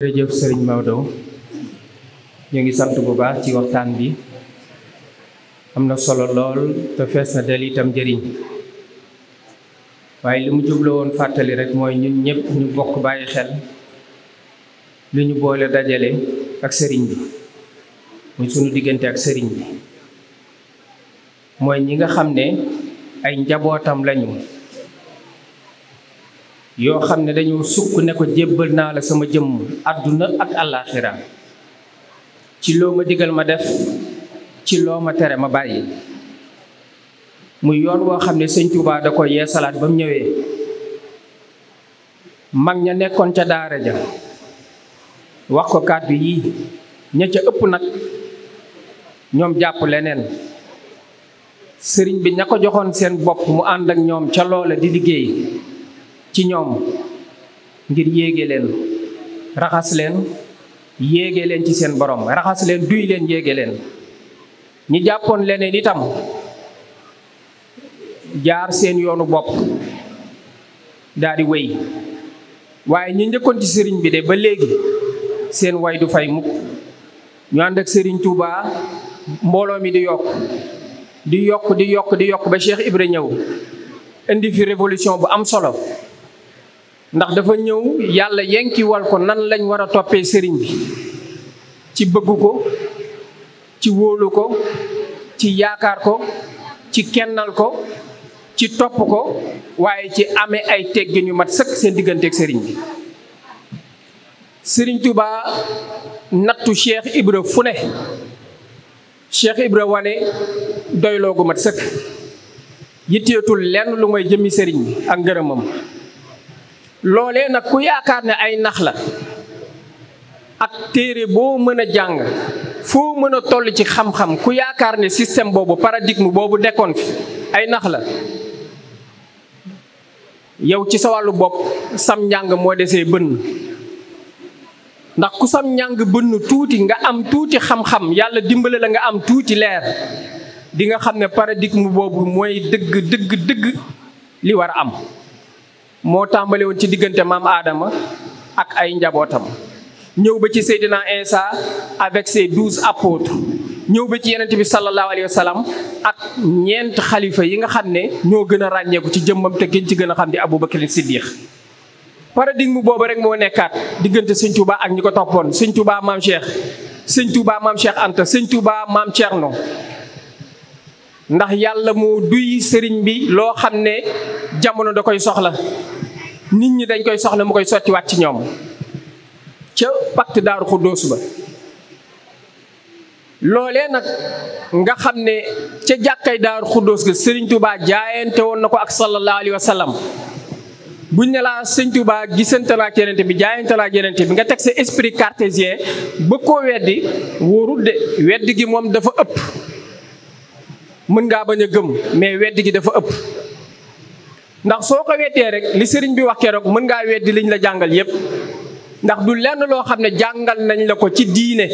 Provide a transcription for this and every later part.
jërëjëf sëriñ Maodo ñu ngi sant bu baax ci waxtaan bi am na solo lool te fees na del itam njëriñ waaye li mu jubla woon fàttali rek mooy ñun ñëpp ñu bokk bàyyi xel li ñu boole dajale ak sëriñ bi muy sunu diggante ak sëriñ bi mooy ñi nga xam ne ay njabootam lañu yoo xam ne dañu sukk ne ko jébbal naa la sama jëmm àdduna ak àllaaxira ci loo ma digal ma def ci loo ma tere ma bàyyi muy yoon woo xam ne sëñ Touba da ko yeesalaat ba mu ñëwee mag ña nekkoon ca daara ja wax ko kàddu yi ña ca ëpp nag ñoom jàpp leneen sëriñ bi ña ko joxoon seen bopp mu ànd ak ñoom ca loola di liggéey ci ñoom ngir yéege leen raxas leen yéege leen ci seen borom raxas leen duy leen yéege leen ñi jàppoon leneen itam jaar seen yoonu bopp daal di wéy waaye ñi njëkkoon ci sëriñ bi de ba léegi seen way du fay mukk ñu ànd ak sëriñ Touba mbooloo mi di yokk di yokk di yokk di yokk ba Cheikh Ibra ñëw indi fi révolution bu am solo ndax dafa ñëw yàlla yenkiwal ko nan lañ war a toppee sëriñ bi ci bëgg ko ci wóolu ko ci yaakaar ko ci kennal ko ci topp ko waaye ci amee ay teggin yu mat sëkk seen digganteeg sëriñ bi sëriñ Touba nattu Cheikh Ibra fu ne Cheikh Ibra wane doyloo gu mat sëkk yitteetul lenn lu mooy jëmmi sëriñ bi ak ngërëmam loolee nag ku yaakaar ne ay nax la ak téere boo mën a jàng foo mën a toll ci xam-xam ku yaakaar ne système boobu paradigme boobu nekkoon fi ay nax la yow ci sa wàllu bopp sam njàng moo desee bënn ndax ku sam njàng bënn tuuti nga am tuuti xam-xam yàlla dimbale la nga am tuuti leer di nga xam ne paradigme boobu mooy dëgg li war a am moo tàmbale woon ci diggante maam Aadama ak ay njabootam ñëw ba ci Seydina Isa avec ses 12 apôtres ñëw ba ci Yonent bi sallallahu alayhi wa sallam ak ñeent xalifa yi nga xam ne ñoo gën a ràññeeku ci jëmmam te gën ci gën a xam di Aboubacar Siddiq paradigme boobu rek moo nekkaat diggante sëñ Touba ak ñi ko toppoon sëñ Touba maam Cheikh sëñ Touba maam Cheikh Anta sëñ Touba maam Thierno ndax yàlla moo duy sëriñ bi loo xam ne jamono da koy soxla nit ñi dañ koy soxla mu koy sottiwaat ci ñoom ca pacte Daaru Xuddoos ba loolee nag nga xam ne ca jàkkay Daaru Xuddoos ga sëriñ Touba jaayante woon na ko ak sallallahu alayhi wa sallam buñ ne laa sëñ Touba gisante la ak yenente bi jaayante la ak yenente bi nga teg sa esprit cartésien ba koo weddi wóorul de weddi gi moom dafa ëpp mën ngaa bañ a gëm mais weddi gi dafa ëpp ndax soo ko weddee rek li sëriñ bi wax keroog mën ngaa weddi liñ la jàngal yépp ndax du lenn loo xam ne jàngal nañ la ko ci diine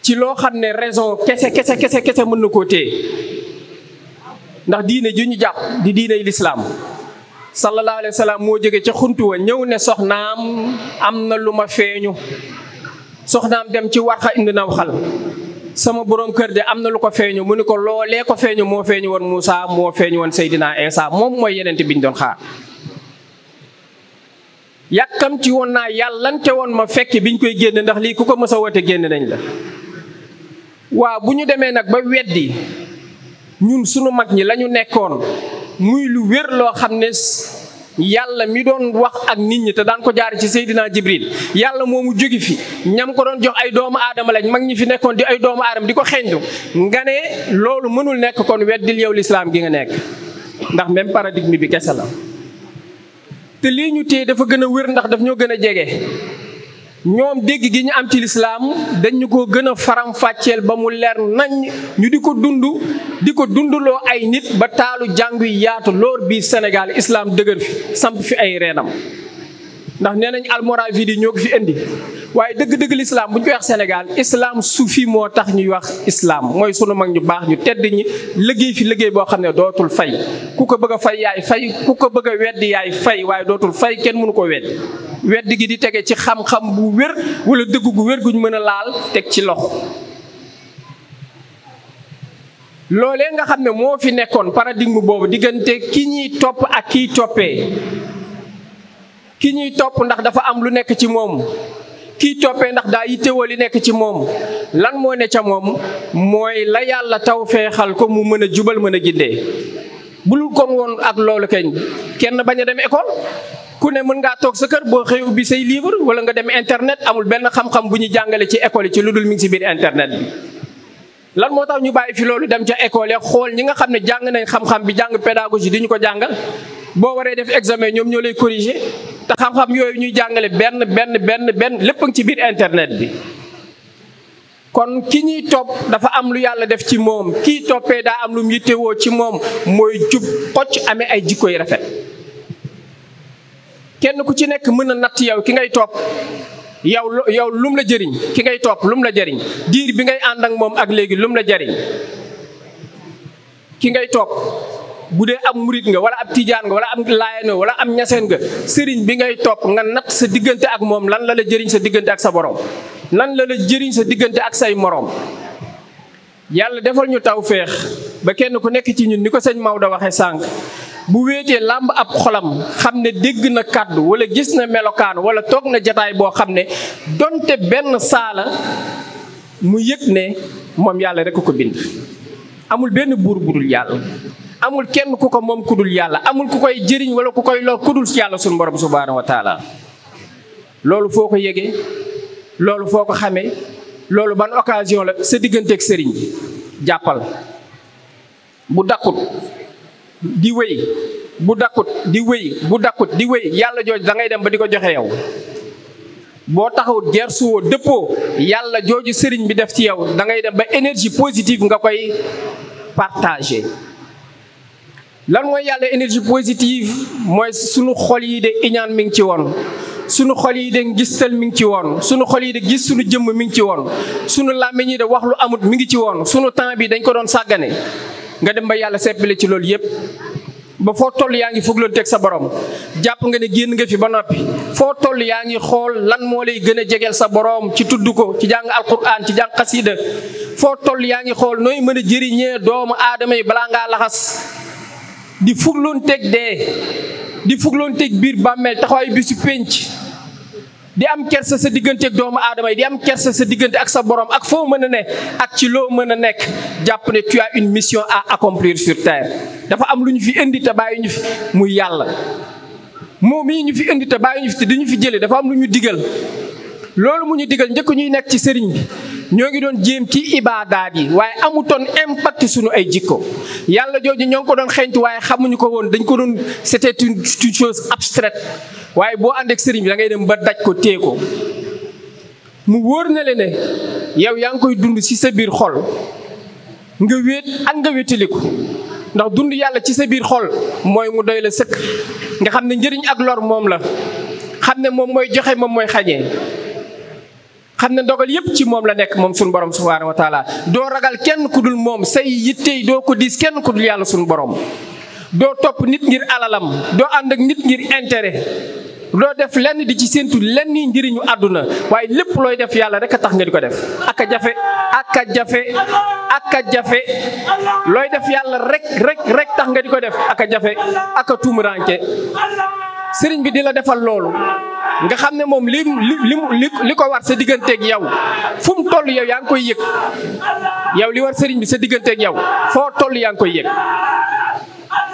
ci loo xam ne raison kese mën na koo téye ndax diine ju ñu jàpp di diiney lislaam sallallahu alayhi wa sallam moo jóge ca xuntuwa ñëw ne soxnaam am na lu ma feeñu soxnaam dem ci Warxa indi Nawxal sama borom kër de am na lu ko feeñu mu ni ko loolee ko feeñu moo feeñu woon Moussa moo feeñu woon Seydina Isa moom mooy yenente bi ñu doon xaar yàkkamti woon naa yàllante woon ma fekk biñ koy génn ndax lii ku ko mës a woote génn nañ la waaw bu ñu demee nag ba weddi ñun sunu mag ñi la ñu nekkoon muy lu wér loo xam ne yàlla mi doon wax ak nit ñi te daan ko jaar ci Seydina Jibril yàlla moomu jóge fi ñam ko doon jox ay doomu aadama lañ mag ñi fi nekkoon di ay doomu aadama di ko xeeñtu nga ne loolu mënul nekk kon weddil yow lislaam gi nga nekk ndax même paradigme bi kese la te lii ñu téye dafa gën a wér ndax daf ñoo gën a jege ñoom dégg gi ñu am ci lislaam dañu ko gën a faram-fàcceel ba mu leer nañ ñu di ko dundloo ay nit ba taalu jàng yi yaatu loor bii Sénégal islam dëgër fi samp fi ay reenam ndax nee nañ almoravide yi ñoo ko fi indi waaye dëgg-dëgg l'islam bu ñu koy wax Sénégal islam suufi moo tax ñuy wax islam mooy sunu mag ñu baax ñu tedd ñi liggéey fi liggéey boo xam ne dootul fay ku ko bëgg a fay yaay fay ku ko bëgg a weddi yaay fay waaye dootul fay kenn mënu ko weddi gi di tege ci xam-xam bu wér wala dëgg gu wér guñ mën a laal teg ci loxo. loolee nga xam ne moo fi nekkoon paradigme boobu diggante ki ñuy topp ak kiy toppee ki ñuy topp ndax dafa am lu nekk ci moom kiy toppee ndax daa yittewoo li nekk ci moom lan moo ne ca moom mooy la yàlla taw feexal ko mu mën a jubal mën a gindee bul kon woon ak loolu keñ kenn bañ a dem école ku ne mën ngaa toog sa kër boo xëy ubbi say livre wala nga dem internet amul benn xam-xam bu ñu jàngale ci école yi ci lu dul mi ngi si biir internet bi. lan moo tax ñu bàyyi fi loolu dem ca école ya xool ñi nga xam ne jàng nañ xam-xam bi jàng pédagogie di ñu ko jàngal boo waree def examen ñoom ñoo lay corriger te xam-xam yooyu ñuy jàngale benn lépp a ngi ci biir internet bi. kon ki ñuy topp dafa am lu yàlla def ci moom kii toppee daa am lu mu yittewoo ci moom mooy jub xocc amee ay jikko yu rafet. kenn ku ci nekk mën a natt yow ki ngay topp yow lum la jëriñ ki ngay topp lum la jëriñ diir bi ngay ànd ak moom ak léegi lum la jëriñ ki ngay topp bu dee am murit nga wala ab tijaan nga wala am laayeen nga wala am ñaseen nga sëriñ bi ngay topp nga natt sa diggante ak moom lan la la jëriñ sa diggante ak sa borom lan la la jëriñ sa diggante ak say morom. yàlla defal ñu tawféex ba kenn ku nekk ci ñun ni ko sëñ Maodo waxee sànq bu wéetee làmb ab xolam xam ne dégg na kàddu wala gis na melokaan wala toog na jataay boo xam ne donte benn saala mu yëg ne moom yàlla rek ko bind. amul benn buur bu dul yàlla amul kenn ku ko moom ku dul yàlla amul ku koy jëriñ wala ku koy lor ku dul yàlla sunu borom subhaanahu wa taala. loolu foo ko yëgee loolu foo ko xamee loolu ban occasion la sa digganteeg sëriñ bi jàppal bu dakkut di wéy bu dakkut di wéy bu dakkut di wéy yàlla jooju da ngay dem ba di ko joxe yow boo taxawut gersuwoo dëppoo yàlla jooju sëriñ bi def ci yow da ngay dem ba énergie positive nga koy partager. lan mooy yàlla énergie positive mooy sunu xol yi de iñaan mi ngi ci woon sunu xol yi de ngistal mi ngi ci woon sunu xol yi de gis sunu jëmm mi ngi ci woon sunu làmmiñ yi de wax lu amut mi ngi ci woon sunu temps bi dañ ko doon sàggane nga dem ba yàlla seppale ci loolu yépp ba foo toll yaa ngi fugloon teg sa borom jàpp nga ne génn nga fi ba noppi foo toll yaa ngi xool lan moo lay gën a jegeel sa borom ci tudd ko ci jàng alquran ci jàng xasida foo toll yaa ngi xool nooy mën a jëriñee doomu aadama yi balaa ngaa laxas di fugloon teg dee di fugloon teg biir bàmmeel taxawaay bisu pénc di am kersa sa diggante ak doomu aadama yi di am kersa sa diggante ak sa borom ak foo mën a ne ak ci loo mën a nekk jàpp ne tu as une mission à accomplir sur terre. dafa am lu ñu fi indi te bàyyi ñu fi muy yàlla moom mii ñu fi indi te bàyyi ñu fi te di ñu fi jëlee dafa am lu ñu digal loolu mu ñu digal njëkk ñuy nekk ci sëriñ bi ñoo ngi doon jéem ci ibaadaat yi waaye amutoon impact suñu ay jikko yàlla jooju ñoo ngi ko doon xeeñtu waaye xamuñu ko woon dañ ko doon c'était une chose abstraite waaye boo ànd ak sëriñ bi da ngay dem ba daj ko téye ko mu wóor na le ne yow yaa ngi koy dund ci sa biir xol nga wéet ak nga wéetaliku ndax dund yàlla ci sa biir xol mooy mu doy la sëkk nga xam ne njëriñ ak lor moom la xam ne moom mooy joxe moom mooy xañee xam ne ndogal yépp ci moom la nekk moom suñu borom subhaanahu wa taala doo ragal kenn ku dul moom say yittey doo ko diis kenn ku dul yàlla suñu borom doo topp nit ngir alalam doo ànd ak nit ngir intérêt doo def lenn di ci séentu lenn njëriñu àdduna waaye lépp looy def yàlla rek a tax nga di ko def ak a jafe looy def yàlla rek tax nga di ko def ak a jafe ak a tuumuranke sëriñ bi di la defal loolu nga xam ne moom li ko war sa digganteeg yow fu mu toll yow yaa ngi koy yëg yow li war sëriñ bi sa digganteeg yow foo toll yaa ngi koy yëg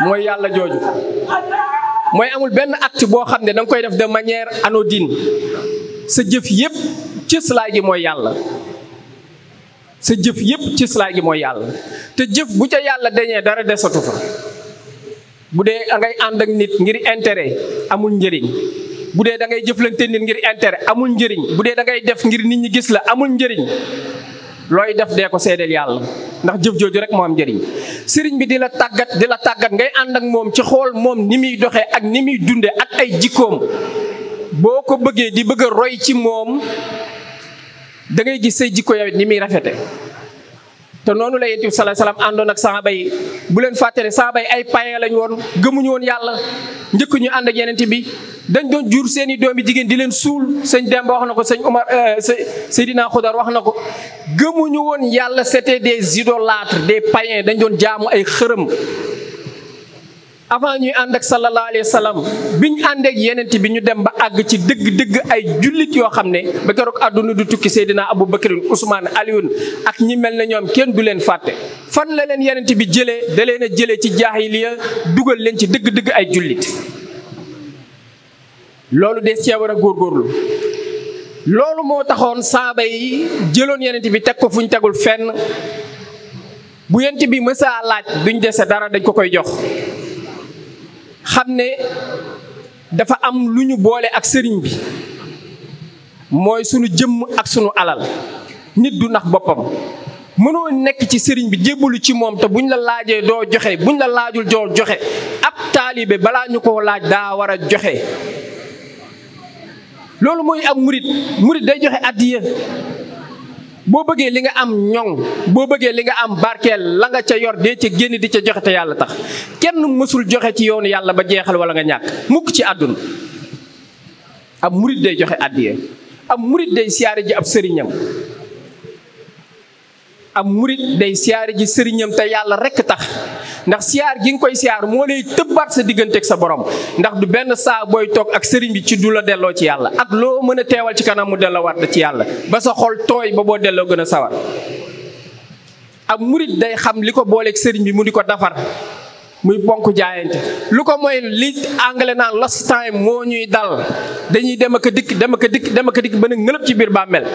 mooy yàlla jooju mooy amul benn acte boo xam ne da nga koy def de manière anodine sa jëf yépp cëslaay gi mooy yàlla sa jëf yépp cëslaay gi mooy yàlla te jëf bu ca yàlla dañee dara desatu fa bu dee da ngay ànd ak nit ngir intérêt amul njëriñ bu dee da ngay jëflante nit ngir intérêt amul njëriñ bu dee da ngay def ngir nit ñi gis la amul njëriñ looy def dee ko seedeel yàlla ndax jëf jooju rek moo am njëriñ sëriñ bi di la tàggat ngay ànd ak moom ci xool moom ni muy doxee ak ni muy dunde ak ay jikkoom boo ko bëggee di bëgg a roy ci moom da ngay gis say jikko yow ni muy rafete. te noonu la Yonent bi sallallahu alayhi wasallam àndoon ak saxaaba yi. bu leen fàtte ne saxaaba yi ay païens lañ woon, gëmuñu woon yàlla, njëkk ñu ànd ak Yonent bi dañ doon jur seeni doomi jigéen di leen suul. sëñ Demba wax na ko, sëñ Omar Seydina Xudar wax na ko. gëmuñu woon yàlla, c'était des idolâtres, des païens, dañ doon jaamu ay xërëm. avant ñuy ànd ak sallallahu alayhi wa sallam bi ñu ànd ak Yonent bi ñu dem ba àgg ci dëgg-dëgg ay jullit yoo xam ne ba keroog àdduna du tukki Seydina Abu Bakr, Ousmane, Alioune ak ñi mel ne ñoom kenn du leen fàtte. fan la leen Yonent bi jëlee? da leen a jëlee ci jaahiliya dugal leen ci dëgg-dëgg ay jullit. loolu des cee war a góorgóorlu. loolu moo taxoon saaba yi jëloon Yonent bi teg ko fu ñu tegul fenn. bu Yonent bi mësaa laaj duñ dese dara, dañ ko koy jox. xam ne dafa am lu ñu boole ak sëriñ bi, mooy sunu jëmm ak sunu alal. nit du nax boppam. mënoo nekk ci sëriñ bi jébbalu ci moom te buñ la laajee doo joxe, buñ la laajul doo joxe. ab taalibe balaa ñu ko laaj daa war a joxe. loolu mooy am murit day joxe addiya. boo bëggee li nga am ñoŋ, boo bëggee li nga am barkeel, la nga ca yor dee ca génn di ca joxe te yàlla tax. kenn mësul joxe ci yoonu yàlla ba jeexal wala nga ñàkk mukk ci àdduna. ab murit day joxe addiya. ab murit day siyaare ji ab sëriñam. ab murit day siyaare ji sëriñam te yàlla rekk tax. ndax siyaar gi nga koy siyaar moo lay tëbbaat sa digganteeg sa borom. ndax du benn saa booy toog ak sëriñ bi ci du la delloo ci yàlla. ak loo mën a teewal ci kanam mu delloowaat la ci yàlla ba sa xol tooy ba boo delloo gën a sawar. ab murit day xam li ko booleeg sëriñ bi mu di ko defar muy bonk jaayante. lu ko mooy li anglais naan lost time moo ñuy dal. dañuy dem ak a dikk ba ne ngëlëb ci biir bàmmeel.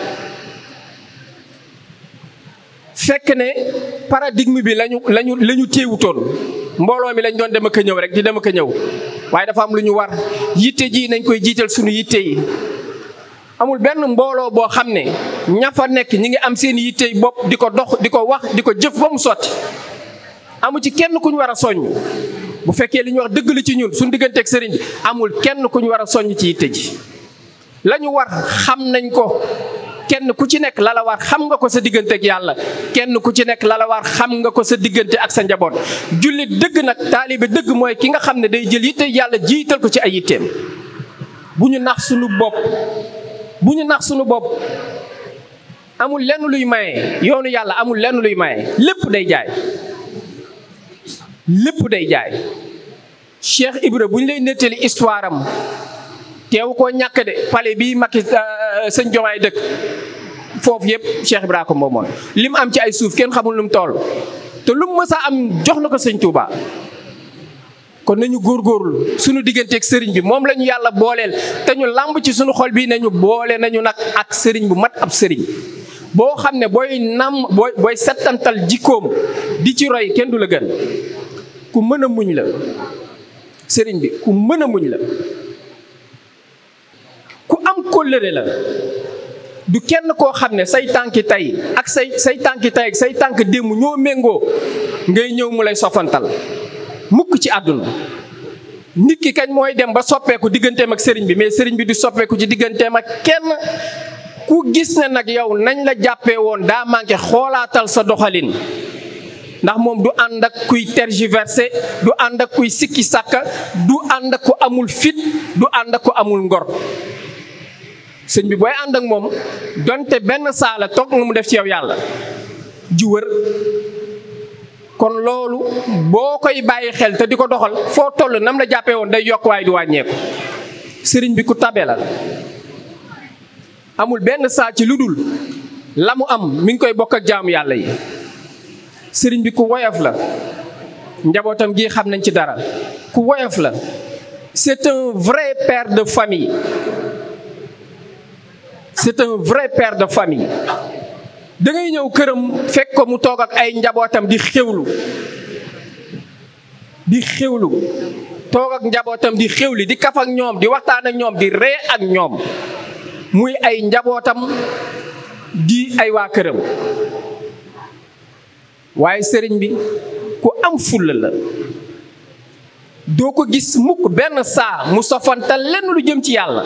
fekk ne paradigme bi lañu téewutoon. mbooloo mi lañ doon dem ak a ñëw rek di dem ak a ñëw. waaye dafa am lu ñu war. yitte ji nañ koy jiital suñu yitte yi. amul benn mbooloo boo xam ne ña fa nekk ñi ngi am seen yitte yi bopp di ko dox di ko wax di ko jëf ba mu sotti. amu ci kenn ku ñu war a soññ. bu fekkee li ñu wax dëgg la ci ñun suñu digganteeg sëriñ bi amul kenn ku ñu war a soññ ci yitte ji. la ñu war xam nañ ko. kenn ku ci nekk la la war xam nga ko sa diggante ak yàlla. kenn ku ci nekk la la war xam nga ko sa diggante ak sa njaboot. jullit dëgg nag, taalibe dëgg mooy ki nga xam ne day jël yitte yàlla jiital ko ci ay yitteem. bu ñu nax sunu bopp. bu ñu nax sunu bopp. amul lenn luy maye. yoonu yàlla amul lenn luy maye. lépp day jaay. lépp day jaay. Cheikh Ibra bu ñu lay nettali histoire am teew koo ñàkk de. palais bii Macky sëñ Diomaye dëkk foofu yëpp Cheikh Ibra ko moomoon. li mu am ci ay suuf kenn xamul lu mu toll. te lu mu mës a am jox na ko sëñ Touba. kon nañu góorgóorlu suñu digganteeg sëriñ bi moom la ñu yàlla booleel te ñu làmb ci suñu xol bi nañu boole nañu nag ak sëriñ bu mat ab sëriñ. boo xam ne booy settantal jikkoom di ci roy kenn du la gën. ku mën a muñ la. sëriñ bi ku mën a muñ la. ku am kóllëre la. du kenn koo xam ne say tànki tey ak say tànki tey ak say tànk démb ñoo méngoo ngay ñëw mu lay sofantal mukk ci àdduna. nit ki kañ mooy dem ba soppeeku digganteem ak sëriñ bi mais sëriñ bi du soppeeku ci digganteem ak kenn. ku gis ne nag yow nañ la jàppee woon daa manqué xoolaatal sa doxalin. ndax moom du ànd ak kuy tergiversé, du ànd ak kuy sikki sàkka, du ànd ak ku amul fit, du ànd ak ku amul ngor. sëñ bi booy ànd ak moom donte benn saala toog nga mu def ci yow yàlla ju wër. kon loolu boo koy bàyyi xel te di ko doxal foo toll nam la jàppee woon day yokk waaye du wàññeeku. sëriñ bi ku tabe la. amul benn saa ci lu dul la mu am mi ngi koy bokk ak jaamu yàlla yi. sëriñ bi ku woyof la. njabootam gi xam nañ ci dara. ku woyof la. c'est un vrai père de famille. c'est un vrai père de famille. da ngay ñëw këram fekk ko mu toog ak ay njabootam di xewlu. toog ak njabootam di xewli di kaf ak ñoom di waxtaan ak ñoom di ree ak ñoom. muy ay njabootam di ay waa këram. waaye sëriñ bi ku am fulla la. doo ko gis mukk benn saa mu sofantal lenn lu jëm ci yàlla.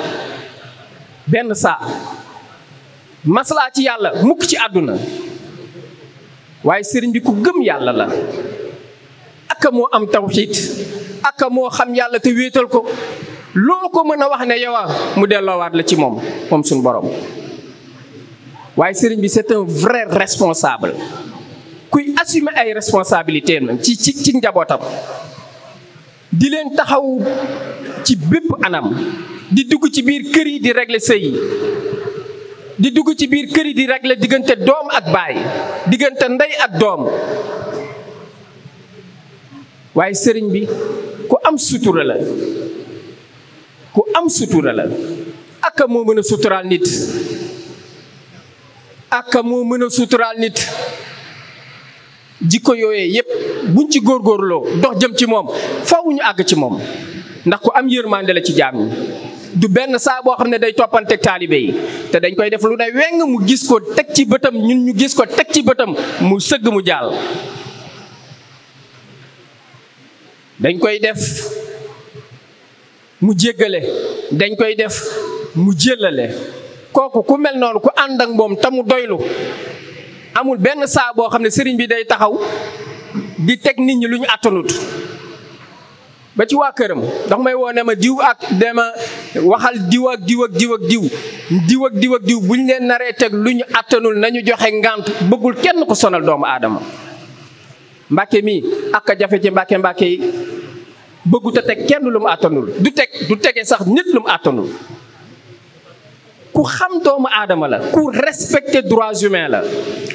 benn saa maslaa ci yàlla mukk ci àdduna. waaye sëriñ bi ku gëm yàlla la, aka moo am tawxiid, aka moo xam yàlla te wéetal ko. loo ko mën a wax ne yow mu delloowaat la ci moom suñu borom. waaye sëriñ bi c'est un vrai responsable, kuy assumer ay responsabilités nag ci njabootam, di leen taxaw ci bépp anam, di dugg ci biir kër yi di régler sëy yi, di dugg ci biir kër yi di régler diggante doom ak baay, diggante ndey ak doom. waaye sëriñ bi ku am sutura la, ku am sutura la. aka moo mën a suturaal nit, aka moo mën a suturaal nit. jikko yooyee yépp buñ ci góorgóorloo dox jëm ci moom faw ñu àgg ci moom, ndax ku am yërmande la ci jaam ñi. du benn saa boo xam ne day toppanteeg taalibe yi, te dañ koy def lu ne weng mu gis ko teg ci bëtam, ñun ñu gis ko teg ci bëtam, mu sëgg mu jàll. dañ koy def mu jéggale, dañ koy def mu jéllale. kooku ku mel noonu ku ànd ak moom te mu doylu, amul benn saa boo xam ne sëriñ bi day taxaw di teg nit ñi lu ñu attanut. ba ci waa këram ndax may woo ne ma diw ak dema waxal diw ak diw ak diw ak diw diw ak diw ak diw buñ leen naree teg lu ñu attanul nañu joxe ngànt, bëggul kenn ko sonal doomu aadama. Mbàkke mi ak a jafe ci mbàkke yi, bëggut a teg kenn lu mu attanul, du tege sax nit lu mu attanul. ku xam doomu aadama la, ku respecter droits humains la,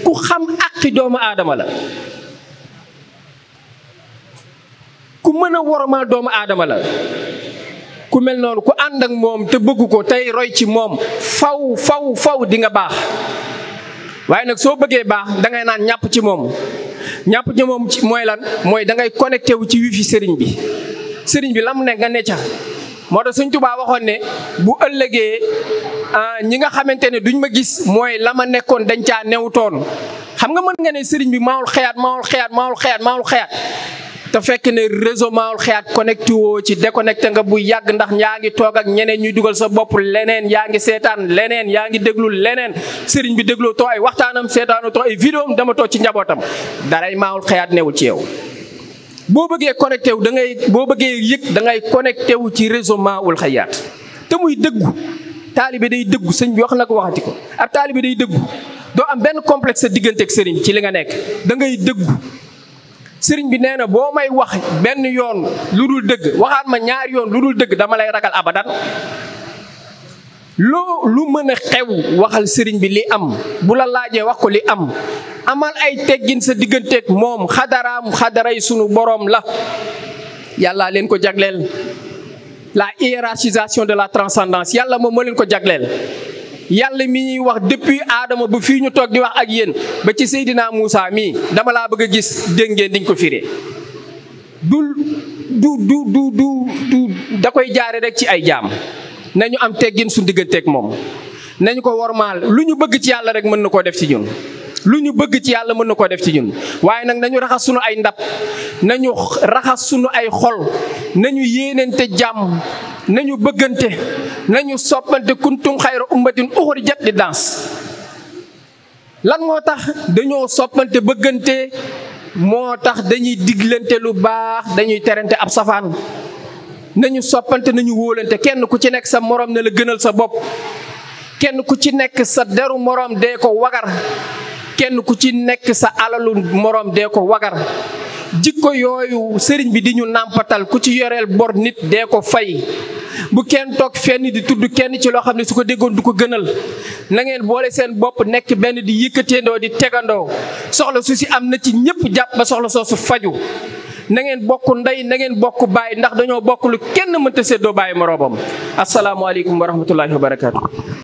ku xam àqi doomu aadama la, ku mën a wormaal doomu aadama la. ku mel noonu ku ànd ak moom te bëgg ko tey roy ci moom faw di nga baax. waaye nag soo bëggee baax dangay naan ñàpp ci moom. ñàpp ci moom mooy lan? mooy dangay connecté wu ci wifi sëriñ bi. sëriñ bi lam ne nga ne ca. moo tax Sëñ Tuubaa waxoon ne bu ëllëgee ñi nga xamante ne duñ ma gis mooy la ma nekkoon dañ caa newutoon. xam nga mën nga ne sëriñ bi maawul xayaat te fekk ne réseau maawul xayaat connecté woo ci, déconnecté nga bu yàgg, ndax yaa ngi toog ak ñeneen ñuy dugal sa bopp leneen, yaa ngi seetaan leneen, yaa ngi déglu leneen. sëriñ bi dégloo too ay waxtaanam, seetaanoo too ay vidéo am, dama toog ci njabootam, daray maawul xayaat newul ci yow. boo bëggee connecté wu boo bëggee yëg da ngay connecté wu ci réseau maawul xayaat te muy dëggu. taalibe day dëggu, sëñ bi wax na ko waxati ko. ab taalibe day dëggu, doo am benn complexe sa digganteeg sëriñ ci li nga nekk, da ngay dëggu. sëriñ bi nee na boo may wax benn yoon lu dul dëgg, waxaat ma ñaari yoon lu dul dëgg, dama lay ragal abadan. lu mën a xew waxal sëriñ bi li am, bu la laajee wax ko li am. amal ay teggin sa digganteeg moom. xadaray sunu boroom la, yàlla leen ko jagleel. la hiérarchisation de la transcendance, yàlla moom moo leen ko jagleel. yàlla mi ñuy wax depuis Adama ba fii ñu toog di wax ak yéen ba ci Seydina Moussa mii, dama laa bëgg a gis dégg ngeen diñ ko firee. da koy jaare rek ci ay jaam. nañu am teggin suñu digganteeg moom, nañu ko wormaal. lu ñu bëgg ci yàlla rek mën na koo def ci ñun. lu ñu bëgg ci yàlla mën na koo def ci ñun. waaye nag nañu raxas sunu ay ndab, nañu raxas sunu ay xol, nañu yéenente jàmm, nañu bëggante, nañu soppante. kuntum xayra ummatin uxrijat li dans. lan moo tax dañoo soppante bëggante? moo tax dañuy diglante lu baax, dañuy terante ab safaan. nañu soppante, nañu wóolante. kenn ku ci nekk sa morom ne la gënal sa bopp. kenn ku ci nekk sa deru morom dee ko wagar. kenn ku ci nekk sa alalu morom dee ko wagar. jikko yooyu sëriñ bi di ñu nàmpatal. ku ci yoreel bor nit dee ko fay. bu kenn toog fenn di tudd kenn ci loo xam ne su ko déggoon du ko gënal. na ngeen boole seen bopp nekk benn di yëkkateendoo di tegandoo. soxla su si am na ci ñëpp jàpp ba soxla soosu faju. na ngeen bokk ndey, na ngeen bokk baay, ndax dañoo bokk lu kenn mënta séddoo baay moroomam. asalaamaaleykum wa rahmatullahi wa barakaatu.